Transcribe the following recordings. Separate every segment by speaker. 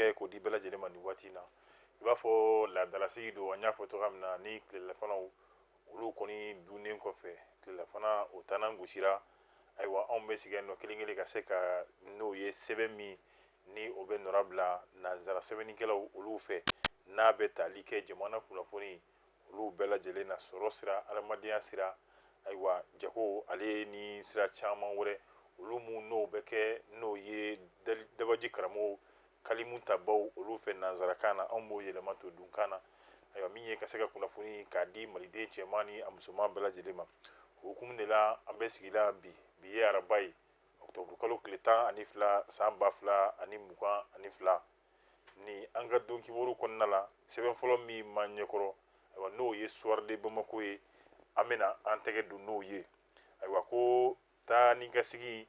Speaker 1: kɛ k'o di bɛɛ lajɛlen ma nin waati in na. I b'a fɔ laadalasigi don, an y'a fɔ cogoya min na, ni tilelafanaw olu kɔni dunnen kɔfɛ, tilelafana o tanan gosira, ayiwa, anw bɛ sigi yan nɔ kelen kelen ka se ka n'o ye sɛbɛn min ni o bɛ nɔra bila nanzara sɛbɛnnikɛlaw olu fɛ, n'a bɛ tali kɛ jamana kunnafoni olu bɛɛ lajɛlen na, sɔrɔ sira, adamadenya sira, ayiwa, jago, ale ni sira caman wɛrɛ, olu mun n'o bɛ kɛ n'o ye dabaji karamɔgɔw kalimu tabaw olu fɛ nanzarakan na, anw b'o yɛlɛma to dunkan na. Ayiwa, min ye ka se ka kunnafoni k'a di maliden cɛman ni a musoman bɛɛ lajɛlen ma, o hukumu de la an bɛ sigila bi. Bi ye araba ye, ɔkutɔburukalo tile 12, san 2022. Ni an ka don kibaru kɔnɔna la, sɛbɛn fɔlɔ min m'an ɲɛkɔrɔ, ayiwa, n'o ye Soir de Bamako ye, an bɛna an tɛgɛ don n'o ye. Ayiwa, ko taa ni ka sigi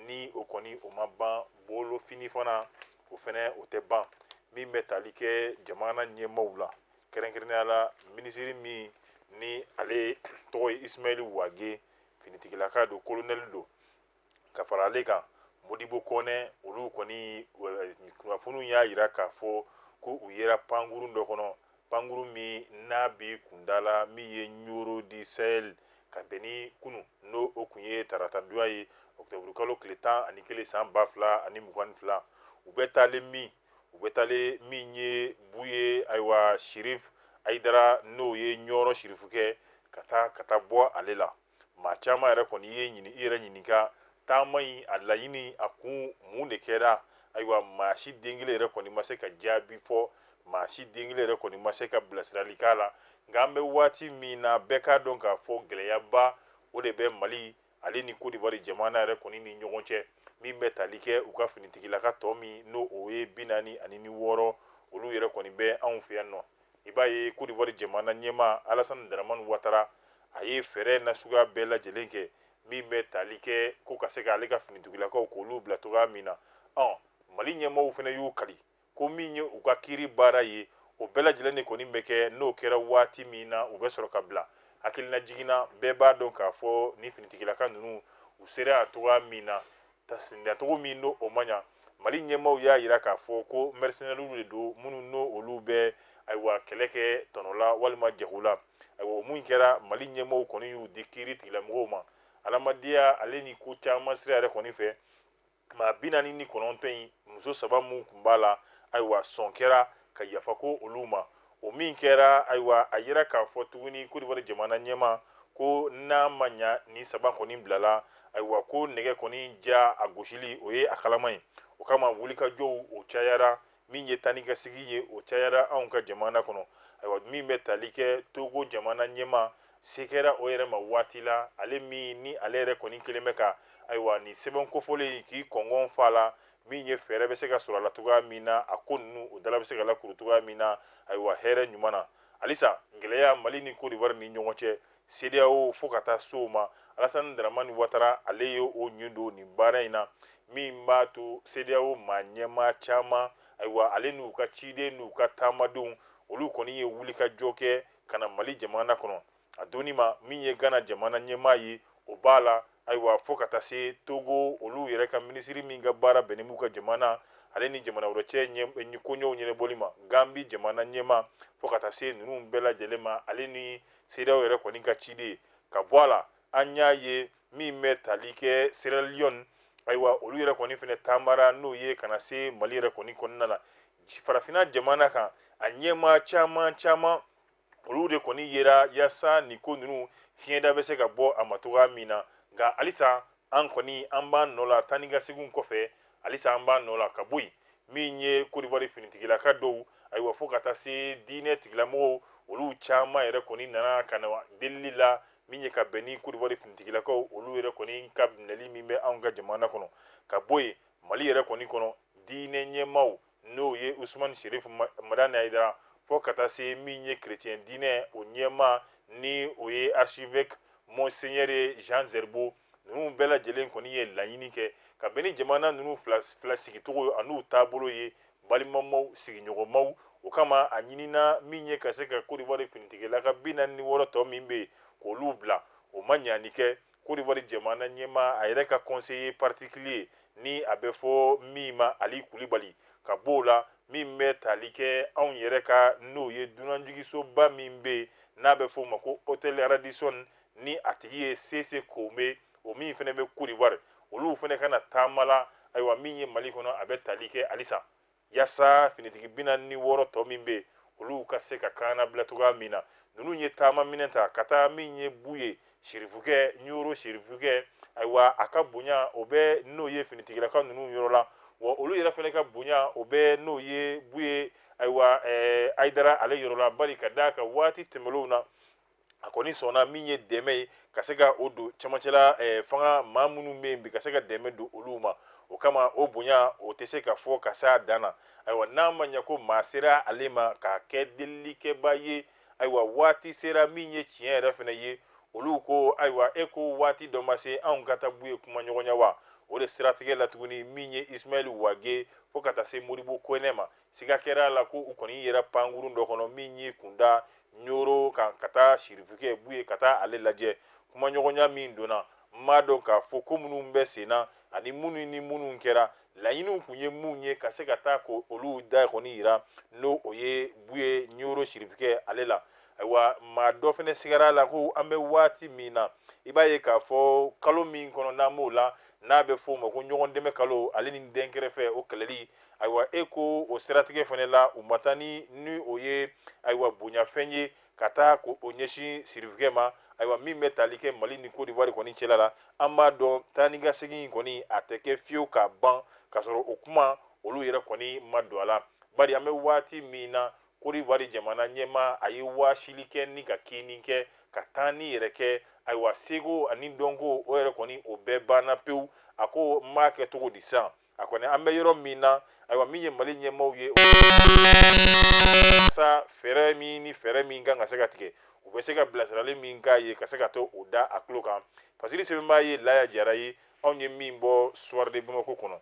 Speaker 1: ni o kɔni o ma ban, bolofini fana o fɛnɛ o tɛ ban. Min bɛ tali kɛ jamana ɲɛmaaw la, kɛrɛnkɛrɛnnenya la minisiri min ni ale tɔgɔ ye Ismaël Wagué, finitigilaka don, kolonɛli don, ka fara ale kan Modibo Kɔnɛ, olu kɔni kunnafoniw y'a yira k'a fɔ ko u yera pankurun dɔ kɔnɔ, pankurun min n'a bi kunda la min ye Nioro du Sahel, ka bɛn ni kunu, n'o o kun ye tarata donya ye, ɔkutɔburukalo tile 11, san 2022. U bɛ taalen min, u bɛ taalen min ye Buye, ayiwa, Sirif Ayidara, n'o ye Ɲɔrɔ sirifukɛ, ka taa bɔ ale la. Maa caman yɛrɛ kɔni ye ɲini i yɛrɛ ɲininka taama in a laɲini, a kun mun de kɛra. Ayiwa, maa si den kelen yɛrɛ kɔni ma se ka jaabi fɔ, maa si den kelen yɛrɛ kɔni ma se ka bilasirali k'a la. Nka an bɛ waati min na, bɛɛ k'a dɔn k'a fɔ gɛlɛyaba o de bɛ Mali ale ni Côte d'Ivoire jamana yɛrɛ kɔni ni ɲɔgɔn cɛ, min bɛ tali kɛ u ka finitigilaka tɔ min n'o o ye 46, olu yɛrɛ kɔni bɛ anw fɛ yan nɔ. I b'a ye Côte d'Ivoire jamana ɲɛmaa Alassane Dramane Ouattara, a ye fɛɛrɛ nasuguya bɛɛ lajɛlen kɛ min bɛ tali kɛ ko ka se k'ale ka finitigilakaw k'olu bila cogoya min na. Mali ɲɛmaaw fana y'u kali ko min ye u ka kiiri baara ye, o bɛɛ lajɛlen de kɔni bɛ kɛ. N'o kɛra waati min na, u bɛ sɔrɔ ka bila. Hakilina jiginna, bɛɛ b'a dɔn k'a fɔ ni finitigilaka ninnu u sera a cogoya min na, tasindacogo min n'o o ma ɲa, Mali ɲɛmaaw y'a yira k'a fɔ ko mercenaires de don, minnu n'o olu bɛ, ayiwa, kɛlɛ kɛ tɔnɔ la walima jago la. Ayiwa, o mun kɛra, Mali ɲɛmaaw kɔni y'u di kiiri tigilamɔgɔw ma, adamadenya ale ni ko caman sira yɛrɛ kɔni fɛ. Maa 49 in, muso saba mun kun b'a la, ayiwa, sɔn kɛra ka yafa ko olu ma. O min kɛra, ayiwa, a yira k'a fɔ tuguni Côte d'Ivoire jamana ɲɛmaa ko n'a ma ɲa ni saba kɔni bilala, ayiwa, ko nɛgɛ kɔni ja a gosili o ye a kalama ye. O kama wulikajɔw o cayara, min ye taa ni ka segin ye, o cayara anw ka jamana kɔnɔ. Ayiwa, min bɛ tali kɛ Togo jamana ɲɛmaa, se kɛra o yɛrɛ ma waati la, ale min ni ale yɛrɛ kɔni kelen bɛ ka, ayiwa, nin sɛbɛn kofɔlen k'i kɔngɔn fa la, min ye fɛɛrɛ bɛ se ka sɔrɔ a la cogoya min na, a ko ninnu o dala bɛ se ka lakuru cogoya min na, ayiwa, hɛrɛ ɲuman na. Halisa gɛlɛya Mali ni Côte d'Ivoire ni ɲɔgɔn cɛ, CEDEAO fo ka taa so ma, Alassane Dramane Ouattara, ale ye o ɲin don nin baara in na, min b'a to CEDEAO maa ɲɛmaa caman, ayiwa, ale n'u ka ciden n'u ka taamadenw, olu kɔni ye wulikajɔ kɛ ka na Mali jamana kɔnɔ. A donni ma min ye Ghana jamana ɲɛmaa ye, o b'a la, ayiwa, fo ka taa se Togo olu yɛrɛ ka minisiri min ka baara bɛnnen b'u ka jamana ale ni jamana wɛrɛ cɛ koɲɛw ɲɛnabɔli ma, Gambi jamana ɲɛmaa, fo ka taa se ninnu bɛɛ lajɛlen ma, ale ni CEDEAO yɛrɛ kɔni ka ciden. Ka bɔ a la, an y'a ye min bɛ tali kɛ Sierra Leone, ayiwa, olu yɛrɛ kɔni fɛnɛ taamara n'o ye ka na se Mali yɛrɛ kɔni kɔnɔna la. Farafinna jamana kan, a ɲɛmaa caman caman, olu de kɔni yera yaasa nin ko ninnu fiɲɛda bɛ se ka bɔ a ma cogoya min na. Nka halisa an kɔni an b'an nɔ la taa ni ka segin kɔfɛ, halisa an b'an nɔ la. Ka bɔ yen, min ye Côte d'Ivoire finitigilaka dɔw, ayiwa, fo ka taa se diinɛ tigilamɔgɔw, olu caman yɛrɛ kɔni nana ka na delili la, min ye ka bɛn ni Côte d'Ivoire finitigilakaw olu yɛrɛ kɔni ka minɛli min bɛ anw ka jamana kɔnɔ. Ka bɔ yen, Mali yɛrɛ kɔni kɔnɔ, diinɛ ɲɛmaaw, n'o ye Usumani Sherif Madani Hayidara, fo ka taa se min ye chrétien diinɛ o ɲɛmaa ni o ye archevêque Monseigneur Jean Zerbo, ninnu bɛɛ lajɛlen kɔni ye laɲini kɛ ka bɛn ni jamana ninnu fila fila sigicogo an'u taabolo ye, balimamaw, sigiɲɔgɔnmaw. O kama a ɲinina min ye ka se ka Côte d'Ivoire finitigilaka 46 tɔ min bɛ yen, k'olu bila. O ma ɲani kɛ, Côte d'Ivoire jamana ɲɛmaa, a yɛrɛ ka conseiller particulier ni a bɛ fɔ min ma Ali Kulibali. Ka b'o la, min bɛ tali kɛ anw yɛrɛ ka, n'o ye dunanjiginsoba min bɛ yen n'a bɛ f'o ma ko Hôtel Radisson, ni a tigi ye Sese Kome, o min fana bɛ Côte d'Ivoire, olu fana ka na taama la. Ayiwa, min ye Mali kɔnɔ, a bɛ tali kɛ halisa yaasa finitigi 46 tɔ min bɛ yen, olu ka se ka kaana bila cogoya min na. Ninnu ye taama minɛ ta ka taa min ye Buye Sirifukɛ, Ɲoro Sirifukɛ. Ayiwa, a ka bonya o bɛ n'o ye finitigilaka ninnu yɔrɔ la, wa olu yɛrɛ fana ka bonya o bɛ n'o ye Buye, ayiwa, Ayidara ale yɔrɔ la, bari ka d'a kan waati tɛmɛnlenw na, a kɔni sɔnna min ye dɛmɛ ye ka se ka o don cɛmancɛla fanga maa minnu bɛ yen bi, ka se ka dɛmɛ don olu ma. O kama, o bonya o tɛ se ka fɔ ka s'a dan na. Ayiwa, n'a ma ɲɛ ko maa sera ale ma k'a kɛ delilikɛba ye, ayiwa, waati sera min ye tiɲɛ yɛrɛ fana ye. Olu ko ayiwa, e ko waati dɔ ma se anw ka taa Buye kuma ɲɔgɔnya wa? O de siratigɛ la tuguni, min ye Ismaël Wage fo ka taa se Modibo Kone ma, siga kɛra a la ko u kɔni yɛrɛ pankurun dɔ kɔnɔ min ye kunda Ɲoro kan ka taa Sirifukɛ Buye ka taa ale lajɛ. Kumaɲɔgɔnya min donna, n m'a dɔn k'a fɔ ko minnu bɛ sen na ani minnu ni minnu kɛra, laɲiniw kun ye mun ye, ka se ka taa ko olu da kɔni yira, n'o o ye Buye Ɲoro Sirifukɛ ale la. Ayiwa, maa dɔ fana sigara a la ko an bɛ waati min na, i b'a ye k'a fɔ kalo min kɔnɔ n'an b'o la, n'a bɛ f'o ma ko ɲɔgɔn dɛmɛ kalo, ale ni dɛnkɛrɛfɛ o kɛlɛli. Ayiwa, e ko o siratigɛ fana la, u ma taa ni o ye, ayiwa, bonyafɛn ye ka taa ko o ɲɛsin Sirifukɛ ma. Ayiwa, min bɛ tali kɛ Mali ni Côte d'Ivoire kɔni cɛla la, an b'a dɔn taa ni ka segin in kɔni a tɛ kɛ fiyewu ka ban k'a sɔrɔ o kuma olu yɛrɛ kɔni ma don a la, bari an bɛ waati min na, Côte d'Ivoire jamana ɲɛmaa a ye waasili kɛ ni ka kinni kɛ ka taa ni yɛrɛ kɛ. Ayiwa, seko ani dɔnko o yɛrɛ kɔni o bɛɛ banna pewu. A ko n b'a kɛ cogo di sisan? A kɔni an bɛ yɔrɔ min na, ayiwa, min ye Mali ɲɛmaaw ye sa, fɛɛrɛ min ni fɛɛrɛ min kan ka se ka tigɛ, u bɛ se ka bilasirali min k'a ye ka se ka to o da a tulo kan. Fasiri sɛbɛnbaa ye Laya Jara ye, anw ye min bɔ Soir de Bamako kɔnɔ.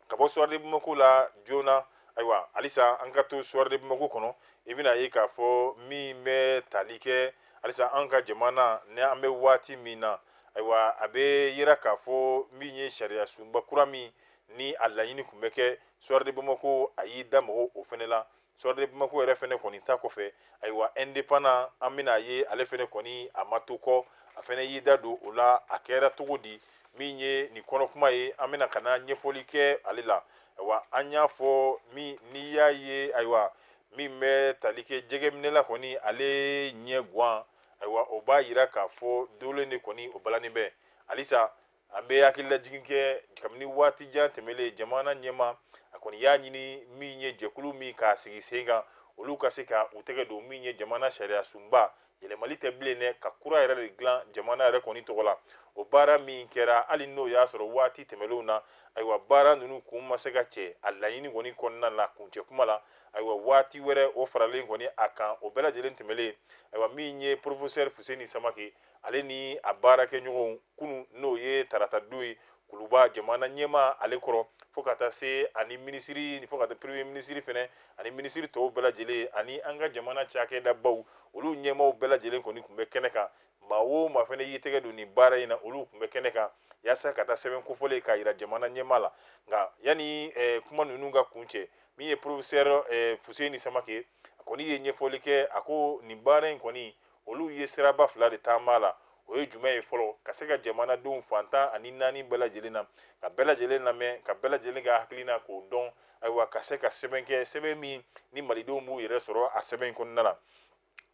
Speaker 1: Ka bɔ Soir de Bamako la joona, ayiwa, halisa an ka to Soir de Bamako kɔnɔ, i bɛna ye k'a fɔ min bɛ tali kɛ halisa an ka jamana ni an bɛ waati min na, ayiwa, a bɛ yira k'a fɔ min ye sariya sunba kura min ni a laɲini tun bɛ kɛ, Soir de Bamako a y'i da mɔgɔw o fɛnɛ la. Soir de Bamako yɛrɛ fɛnɛ kɔni ta kɔfɛ, ayiwa, Indépendant, an bɛna ye ale fɛnɛ kɔni a ma to kɔ, a fɛnɛ y'i da don o la. A kɛra cogo di? Min ye nin kɔnɔkuma ye, an bɛna ka na ɲɛfɔli kɛ ale la. Ayiwa, an y'a fɔ min n'i y'a ye, ayiwa, min bɛ tali kɛ jɛgɛminɛla kɔni ale ɲɛ guwan, ayiwa, o b'a yira k'a fɔ dolen de kɔni o balanin bɛ. Halisa an bɛ hakililajigin kɛ, kabini waati jan tɛmɛlen, jamana ɲɛmaa a kɔni y'a ɲini min ye jɛkulu min k'a sigi sen kan, olu ka se ka u tɛgɛ don min ye jamana sariya sunba yɛlɛmali tɛ bilen dɛ, ka kura yɛrɛ de dilan jamana yɛrɛ kɔni tɔgɔ la. O baara min kɛra, hali n'o y'a sɔrɔ waati tɛmɛlenw na, ayiwa, baara ninnu kun ma se ka cɛ a laɲini kɔni kɔnɔna na kuncɛ kuma la. Ayiwa, waati wɛrɛ o faralen kɔni a kan, o bɛɛ lajɛlen tɛmɛlen, ayiwa, min ye professeur Fuseni Samake ale ni a baarakɛɲɔgɔnw kunu, n'o ye tarata don ye, Kuluba jamana ɲɛmaa ale kɔrɔ, fo ka taa se ani minisiri, fo ka taa premier minisiri fɛnɛ ani minisiri tɔw bɛɛ lajɛlen ani an ka jamana cakɛdabaw olu ɲɛmaaw bɛɛ lajɛlen kɔni tun bɛ kɛnɛ kan. Maa o maa fɛnɛ y'i tɛgɛ don nin baara in na, olu tun bɛ kɛnɛ kan yaasa ka taa sɛbɛn kofɔlen k'a yira jamana ɲɛmaa la. Nka yanni kuma ninnu ka kuncɛ, min ye professeur Fuseni Samake, a kɔni ye ɲɛfɔli kɛ. A ko nin baara in kɔni, olu ye siraba fila de taama la. O ye jumɛn ye? Fɔlɔ, ka se ka jamanadenw fantan ani naani bɛɛ lajɛlen na, ka bɛɛ lajɛlen lamɛn, ka bɛɛ lajɛlen ka hakilina k'o dɔn, ayiwa, ka se ka sɛbɛn kɛ, sɛbɛn min ni malidenw b'u yɛrɛ sɔrɔ a sɛbɛn in kɔnɔna la.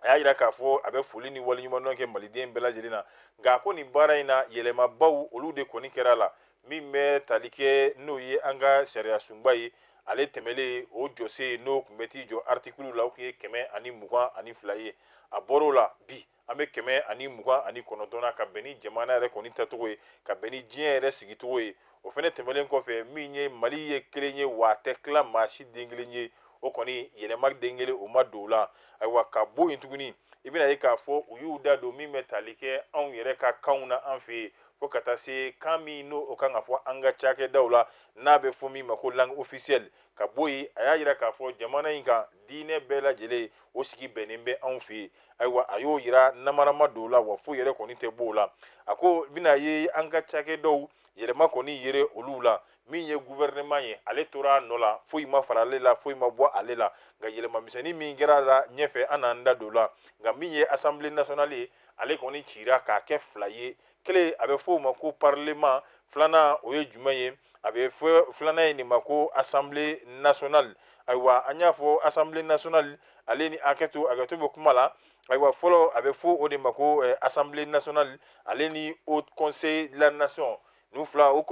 Speaker 1: A y'a yira k'a fɔ a bɛ foli ni waleɲumandɔn kɛ maliden bɛɛ lajɛlen na. Nka a ko nin baara in na, yɛlɛmabaw olu de kɔni kɛra a la. Min bɛ tali kɛ n'o ye an ka sariya sunba ye, ale tɛmɛlen o jɔsen n'o tun bɛ t'i jɔ artikulu la, o tun ye 122 ye. A bɔr'o la, bi an bɛ 129 na, ka bɛn ni jamana yɛrɛ kɔni tacogo ye, ka bɛn ni diɲɛ yɛrɛ sigicogo ye. O fɛnɛ tɛmɛlen kɔfɛ, min ye Mali ye kelen ye, wa a tɛ tila maa si den kelen ye, o kɔni yɛlɛma den kelen o ma don o la. Ayiwa, ka bɔ yen tuguni, i bɛna ye k'a fɔ u y'u da don min bɛ tali kɛ anw yɛrɛ ka kanw na an fɛ yen, fo ka taa se kan min n'o o kan ka fɔ an ka cakɛdaw la, n'a bɛ fɔ min ma ko langue officielle. Ka bɔ yen, a y'a yira k'a fɔ jamana in kan, diinɛ bɛɛ lajɛlen o sigi bɛnnen bɛ anw fɛ yen. Ayiwa, a y'o yira, namarama don o la, wa foyi yɛrɛ kɔni tɛ b'o la. A ko bɛna ye an ka cakɛdaw Yɛlɛma kɔni yere olu la. Min ye gouvernement ye, ale tora a nɔ la, foyi ma fara ale la, foyi ma bɔ ale la. Nka yɛlɛma misɛnnin min kɛra a la ɲɛfɛ, an n'an da don o la. Nka min ye assemblée nationale ye, ale kɔni cira k'a kɛ fila ye. Kelen, a bɛ fɔ o ma ko parlement. Filanan, o ye jumɛn ye? A bɛ fɔ filanan ye nin ma ko assemblée nationale. Ayiwa, an y'a fɔ assemblée nationale, ale ni hakɛto bɛ kuma la. Ayiwa, fɔlɔ, a bɛ fɔ o de ma ko assemblée nationale, ale ni haut conseil de la nation. Ninnu fila, haut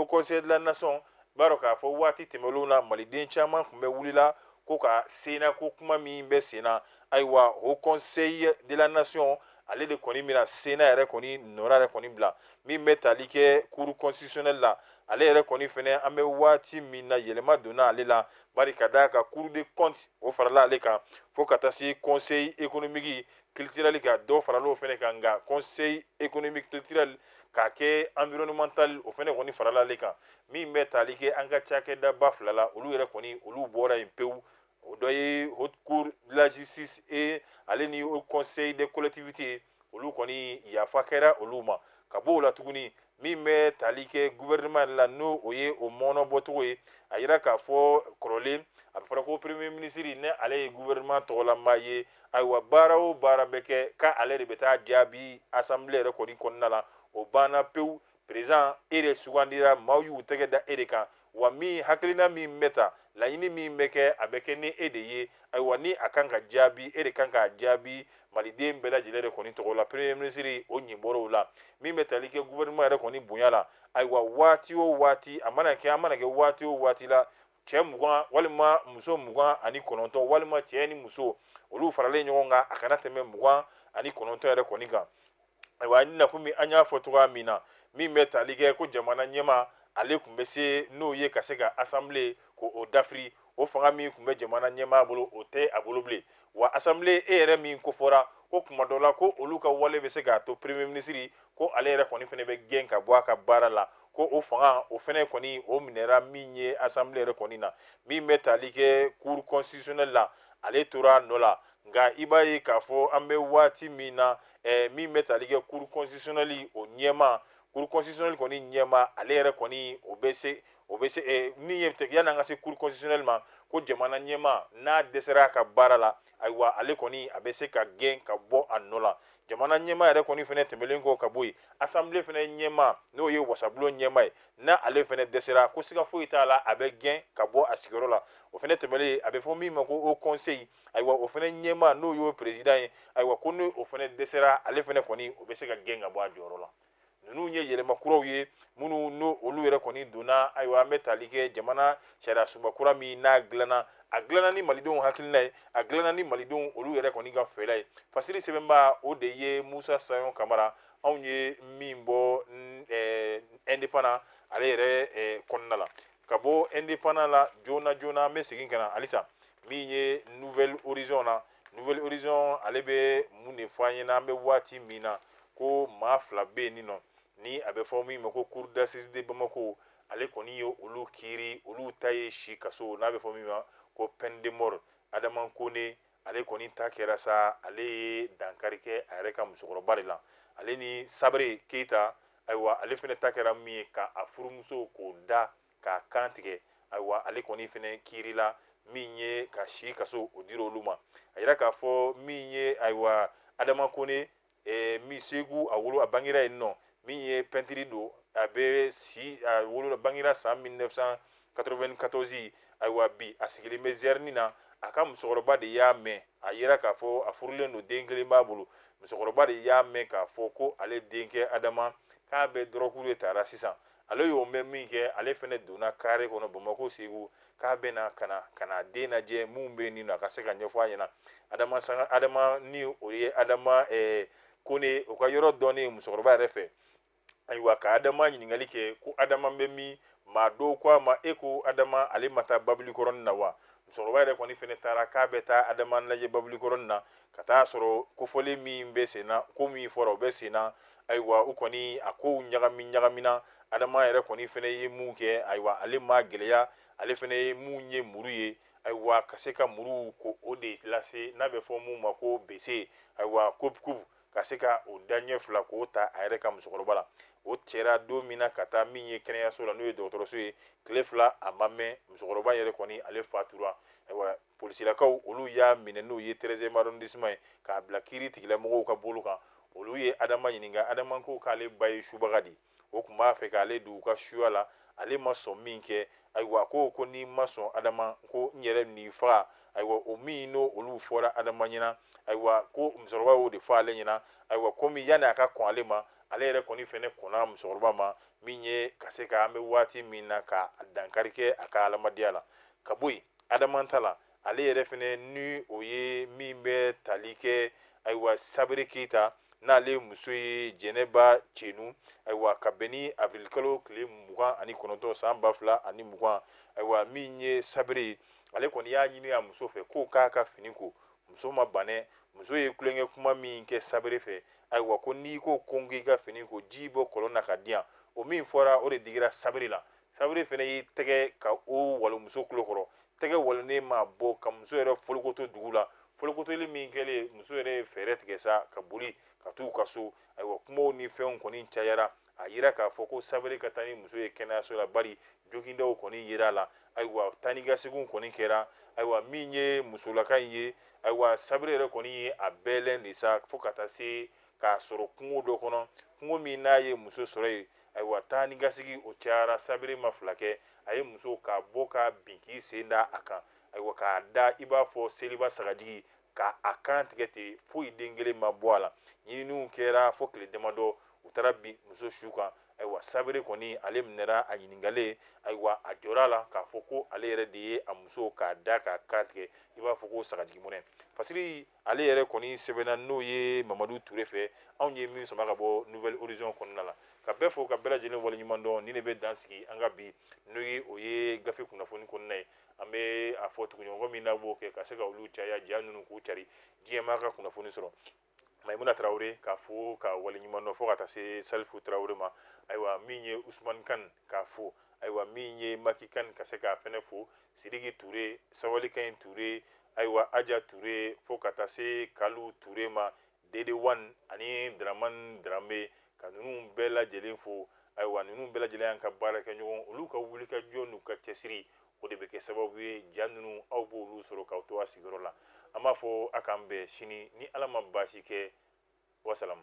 Speaker 1: conseil de la nation, b'a dɔn k'a fɔ waati tɛmɛnlenw na, maliden caman tun bɛ wulila ko ka Sénat ko kuma min bɛ sen na. Ayiwa, haut conseil de la nation, ale de kɔni bɛna Sénat yɛrɛ kɔni nɔra yɛrɛ kɔni bila. Min bɛ tali kɛ cour constitutionnelle la, ale yɛrɛ kɔni fɛnɛ, an bɛ waati min na, yɛlɛma donna ale la, bari ka d'a kan cour des comptes, o farala ale kan, fo ka taa se conseil économique culturel ka dɔ farala o fɛnɛ kan. Nka conseil économique culturel k'a kɛ environnemental, o fɛnɛ kɔni farala ale kan. Min bɛ tali kɛ an ka cakɛdaba fila la, olu yɛrɛ kɔni, olu bɔra yen pewu. O dɔ ye haute cour de la justice et ale ni haut conseil des collectivités, olu kɔni yafa kɛra olu ma. Ka bɔ o la tuguni, min bɛ tali kɛ gouvernement la, n'o o ye o mɔnɔ bɔcogo ye, a yira k'a fɔ kɔrɔlen, a bɛ fɔra ko premier ministre, ni ale ye gouvernement tɔgɔlama ye, ayiwa, baara o baara bɛ kɛ, k'ale de bɛ taa jaabi assemblée yɛrɛ kɔni kɔnɔna la. O banna pewu. Président, e de sugandira, maaw y'u tɛgɛ da e de kan. Wa min hakilina min bɛ ta, laɲini min bɛ kɛ, a bɛ kɛ ni e de ye. Ayiwa, ni a kan ka jaabi, e de kan k'a jaabi maliden bɛɛ lajɛlen de kɔni tɔgɔ la. Premier ministre, o ɲin bɔra o la. Min bɛ tali kɛ gouvernement yɛrɛ kɔni bonya la, ayiwa, waati o waati a mana kɛ, an mana kɛ waati o waati la, cɛ 20 walima muso 29, walima cɛ ni muso olu faralen ɲɔgɔn kan, a kana tɛmɛ 29 yɛrɛ kɔni kan. Ayiwa, na komi an y'a fɔ cogoya min na, min bɛ tali kɛ ko jamana ɲɛmaa, ale tun bɛ se n'o ye ka se ka assemblée ko o dafiri, o fanga min tun bɛ jamana ɲɛmaa bolo, o tɛ a bolo bilen. Wa assemblée e yɛrɛ min ko fɔra ko kuma dɔ la ko olu ka wale bɛ se k'a to premier ministre ko ale yɛrɛ kɔni fana bɛ gɛn ka bɔ a ka baara la, ko o fanga o fana kɔni, o minɛra min ye assemblée yɛrɛ kɔni na. Min bɛ tali kɛ cour constitutionnelle la, ale tora a nɔ la. Nka i b'a ye k'a fɔ an bɛ waati min na, min bɛ tali kɛ cour constitutionnelle o ɲɛmaa, cour constitutionnelle kɔni ɲɛmaa, ale yɛrɛ kɔni, o bɛ se min ye, yanni an ka se cour constitutionnelle ma, ko jamana ɲɛmaa n'a dɛsɛra a ka baara la, ayiwa, ale kɔni a bɛ se ka gɛn ka bɔ a nɔ la. Jamana ɲɛmaa yɛrɛ kɔni fɛnɛ tɛmɛlen kɔ ka bɔ yen, assemblée fɛnɛ ɲɛmaa, n'o ye wasabulon ɲɛmaa ye, n'a ale fɛnɛ dɛsɛra, ko siga foyi t'a la, a bɛ gɛn ka bɔ a sigiyɔrɔ la. O fɛnɛ tɛmɛlen, a bɛ fɔ min ma ko haut conseil, ayiwa, o fɛnɛ ɲɛmaa, n'o y'o président ye, ayiwa, ko ni o fɛnɛ dɛsɛra, ale fɛnɛ kɔni, o bɛ se ka gɛn ka bɔ a jɔyɔrɔ la. Ninnu ye yɛlɛma kuraw ye minnu n'o olu yɛrɛ kɔni donna. Ayiwa, an bɛ tali kɛ jamana sariya sunba kura min n'a dilanna, a dilanna ni malidenw hakilina ye, a dilanna ni malidenw olu yɛrɛ kɔni ka fɛla ye. Fasiri sɛbɛnba, o de ye Musa Sayon Kamara, anw ye min bɔ Indépendant ale yɛrɛ kɔnɔna la. Ka bɔ Indépendant la joona joona, an bɛ segin ka na halisa min ye Nouvel Horizon na. Nouvel Horizon, ale bɛ mun de fɔ an ɲɛna an bɛ waati min na? Ko maa fila bɛ yen nɔ, ni a bɛ fɔ min ma ko cour d'assises de Bamako, ale kɔni ye olu kiiri, olu ta ye si kaso, n'a bɛ fɔ min ma ko peine de mort. Adama Kone, ale kɔni ta kɛra sa, ale ye dankari kɛ a yɛrɛ ka musokɔrɔba de la. Ale ni Sabere Keyita, ayiwa, ale fɛnɛ ta kɛra min ye, ka a furumuso k'o da k'a kan tigɛ. Ayiwa, ale kɔni fɛnɛ kiirila min ye ka si kaso, o dira olu ma. A yira k'a fɔ min ye, ayiwa, Adama Kone, min Segu, a wolo, a bangera yen nɔ, min ye pɛntiri don, a bɛ si, a wolo, bangera san 1994. Ayiwa, bi a sigilen bɛ Zɛrini na. A ka musokɔrɔba de y'a mɛn, a yira k'a fɔ a furulen don, den kelen b'a bolo. Musokɔrɔba de y'a mɛn k'a fɔ ko ale denkɛ Adama k'a bɛ dɔrɔgu de tara sisan. Ale y'o mɛn min kɛ, ale fɛnɛ donna kare kɔnɔ Bamakɔ Segu, k'a bɛ na ka na den lajɛ mun bɛ yen nɔ, a ka se ka ɲɛfɔ a ɲɛna. Adama sanga, Adama ni o ye Adama Kone, o ka yɔrɔ dɔnnen musokɔrɔba yɛrɛ fɛ. Ayiwa, ka Adama ɲininkali kɛ ko Adama bɛ min? Maa dɔw ko a ma, e ko Adama ale ma taa Babilikɔrɔnin na wa? Musokɔrɔba yɛrɛ kɔni fɛnɛ taara k'a bɛ taa Adama lajɛ Babilikɔrɔnin na, ka taa sɔrɔ kofɔlen min bɛ sen na, ko min fɔra, o bɛ sen na. Ayiwa, u kɔni a kow ɲagami ɲagamina. Adama yɛrɛ kɔni fɛnɛ ye mun kɛ? Ayiwa, ale ma gɛlɛya, ale fɛnɛ ye mun ye muru ye, ayiwa, ka se ka muru ko o de lase, n'a bɛ fɔ mun ma ko bese, ayiwa, coupe coupe, ka ka se ka o daɲɛ fila k'o ta a yɛrɛ ka musokɔrɔba la. O cɛra don min na ka taa min ye kɛnɛyaso la, n'o ye dɔgɔtɔrɔso ye, tile 2 a ma mɛn, musokɔrɔba yɛrɛ kɔni ale fatura. Ayiwa, polisilakaw olu y'a minɛ, n'o ye 13e arrondissement ye, k'a bila kiiri tigilamɔgɔw ka bolo kan. Olu ye Adama ɲininka. Adama ko k'ale ba ye subaga de ye, o tun b'a fɛ k'ale don u ka suya la, ale ma sɔn min kɛ. Ayiwa, ko n'i ma sɔn Adama, ko n yɛrɛ n'i faga. Ayiwa, o min n'o olu fɔra Adama ɲɛna, ayiwa, ko musokɔrɔba y'o de fɔ ale ɲɛna. Ayiwa, komi yanni a ka kɔn ale ma, ale yɛrɛ kɔni fɛnɛ kɔnna musokɔrɔba ma, min ye ka se ka an bɛ waati min na ka dankari kɛ a ka adamadenya la. Ka bɔ yen, Adama ta la, ale yɛrɛ fɛnɛ ni o ye min bɛ tali kɛ, ayiwa, Sabere Keyita, n'ale muso ye Jɛnɛba Cenu. Ayiwa, ka bɛn ni avril kalo tile 29 san 2020, ayiwa, min ye Sabere ye, ale kɔni y'a ɲini a muso fɛ k'o k'a ka fini ko. Muso ma ban dɛ, muso ye tulonkɛ kuma min kɛ Sabere fɛ, ayiwa, ko n'i ko ko n k'i ka fini ko, ji bɔ kɔlɔn na ka di yan. O min fɔra, o de digira Sabere la. Sabere fɛnɛ y'i tɛgɛ ka o walo muso tulo kɔrɔ. Tɛgɛ walonen ma bɔ ka muso yɛrɛ folokoto dugu la. Folokotoli min kɛlen, muso yɛrɛ ye fɛɛrɛ tigɛ sa ka boli ka t'u ka so. Ayiwa, kumaw ni fɛnw kɔni cayara. A yira k'a fɔ ko Sabere ka taa ni muso ye kɛnɛyaso la, bari jogindaw kɔni yera a la. Ayiwa, taa ni ka seginw kɔni kɛra. Ayiwa, min ye musolaka in ye, ayiwa, Sabere yɛrɛ kɔni ye a bɛɛlɛn de sa, fo ka taa se k'a sɔrɔ kungo dɔ kɔnɔ, kungo min n'a ye muso sɔrɔ yen. Ayiwa, taa ni ka segin o cayara. Sabere ma fila kɛ, a ye muso k'a bɔ ka bin k'i sen da a kan, ayiwa, k'a da i b'a fɔ seliba sagajigi, ka a kan tigɛ ten, foyi den kelen ma bɔ a la. Ɲininiw kɛra fo tile damadɔ, u taara bin muso su kan. Ayiwa, Sabere kɔni ale minɛra, a ɲininkalen, ayiwa, a jɔra a la k'a fɔ ko ale yɛrɛ de ye a muso k'a da k'a kan tigɛ i b'a fɔ ko sagajigi mɔnɛ. Fasiri ale yɛrɛ kɔni sɛbɛnna n'o ye Mamadu Ture fɛ, anw ye min sama ka bɔ Nouvel Horizon kɔnɔna la. Ka bɛɛ fo ka bɛɛ lajɛlen waleɲuman dɔn. Nin de bɛ dan sigi an ka bi, n'o ye o ye gafe kunnafoni kɔnɔna ye. An bɛ a fɔ tuguɲɔgɔn min n'a b'o kɛ ka se ka olu caya, ja ninnu k'u cari, diɲɛ maa ka kunnafoni sɔrɔ. Maimuna Tarawele k'a fo ka waleɲuman dɔn, fo ka taa se Salifu Tarawele ma. Ayiwa, min ye Usumani Kan k'a fo, ayiwa, min ye Maki Kan ka se k'a fɛnɛ fo, Sidiki Ture, Sawali Kan Ture, ayiwa, Aja Ture, fo ka taa se Kalu Ture ma, Dede Wan ani Dramani Drambe, ka ninnu bɛɛ lajɛlen fo. Ayiwa, ninnu bɛɛ lajɛlen y'an ka baarakɛɲɔgɔn, olu ka wulikajɔ n'u ka cɛsiri, o de bɛ kɛ sababu ye ja ninnu aw b'olu sɔrɔ k'aw to a sigiyɔrɔ la. An b'a fɔ a k'an bɛn sini ni Ala ma baasi kɛ. Wasalamu.